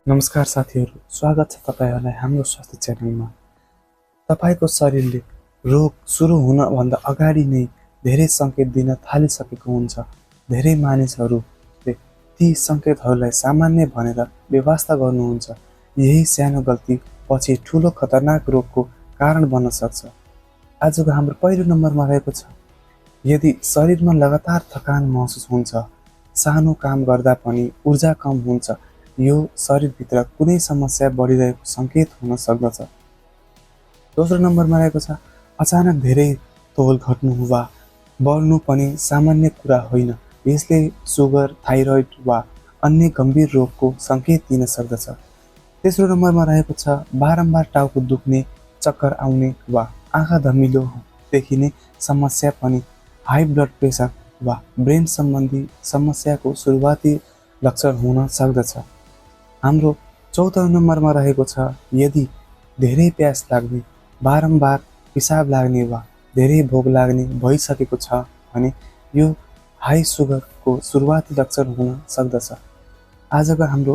नमस्कार साथीहरू, स्वागत छ तपाईहरुलाई हाम्रो स्वास्थ्य च्यानलमा। तपाईको शरीरले रोग सुरु हुनभन्दा अगाडि नै धेरै संकेत दिन थालिसकेको हुन्छ। धेरै मानिसहरूले ती संकेतहरूलाई सामान्य भनेर व्यवस्था गर्नुहुन्छ। यही सानो गल्ती पछि ठूलो खतरनाक रोगको कारण बन्न सक्छ। आजको हाम्रो पहिलो नम्बरमा रहेको छ, यदि शरीरमा लगातार थकान महसुस हुन्छ, सानो काम गर्दा पनि ऊर्जा कम हुन्छ, यो शरीरभित्र कुनै समस्या बढिरहेको संकेत हुन सक्दछ। दोस्रो नम्बरमा रहेको छ, अचानक धेरै तौल घट्नु वा बढ्नु पनि सामान्य कुरा होइन। यसले सुगर, थाइरोइड वा अन्य गम्भीर रोगको संकेत दिन सक्दछ। तेस्रो नम्बरमा रहेको छ, बारम्बार टाउको दुख्ने, चक्कर आउने वा आँखा धमिलो देखिने समस्या पनि हाई ब्लड प्रेसर वा ब्रेन सम्बन्धी समस्याको सुरुवाती लक्षण हुन सक्दछ। हाम्रो चौथो नम्बरमा रहेको छ, यदि धेरै प्यास लाग्ने, बारम्बार पिसाब लाग्ने वा धेरै भोक लाग्ने भइसकेको छ भने यो हाई सुगरको सुरुवाती लक्षण हुन सक्दछ। आजको हाम्रो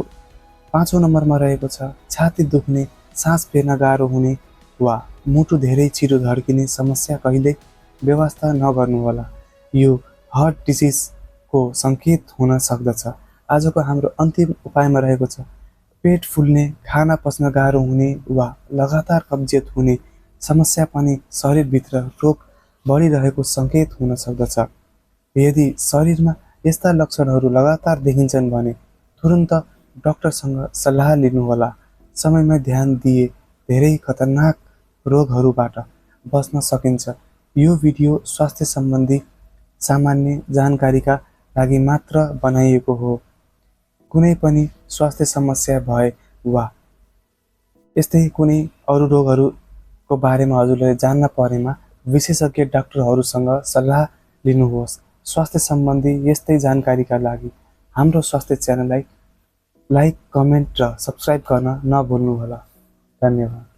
पाँचौं नम्बरमा रहेको छ, छाती दुख्ने, सास फेर्न गाह्रो हुने वा मुटु धेरै छिटो धड्किने समस्या कहिल्यै व्यवस्था नगर्नुहोला। यो हार्ट डिजिजको संकेत हुन सक्दछ। आजको हाम्रो अन्तिम उपायमा रहेको छ, पेट फुल्ने, खाना पच्न गाह्रो हुने वा लगातार कब्जियत हुने समस्या पनि शरीरभित्र रोग बढिरहेको संकेत हुन सक्दछ। यदि शरीरमा यस्ता लक्षणहरू लगातार देखिन्छन् भने तुरुन्त डाक्टरसँग सल्लाह लिनुहोला। समयमा ध्यान दिए धेरै खतरनाक रोगहरूबाट बच्न सकिन्छ। यो भिडियो स्वास्थ्य सम्बन्धी सामान्य जानकारीका लागि मात्र बनाइएको हो। कुनै पनि स्वास्थ्य समस्या भए वा यस्तै कुनै अरू रोगहरूको बारेमा हजुरले जान्न परेमा विशेषज्ञ डाक्टरहरूसँग सल्लाह लिनुहोस्। स्वास्थ्य सम्बन्धी यस्तै जानकारीका लागि हाम्रो स्वास्थ्य च्यानललाई लाइक, कमेन्ट र सब्स्क्राइब गर्न नभुल्नुहोला। धन्यवाद।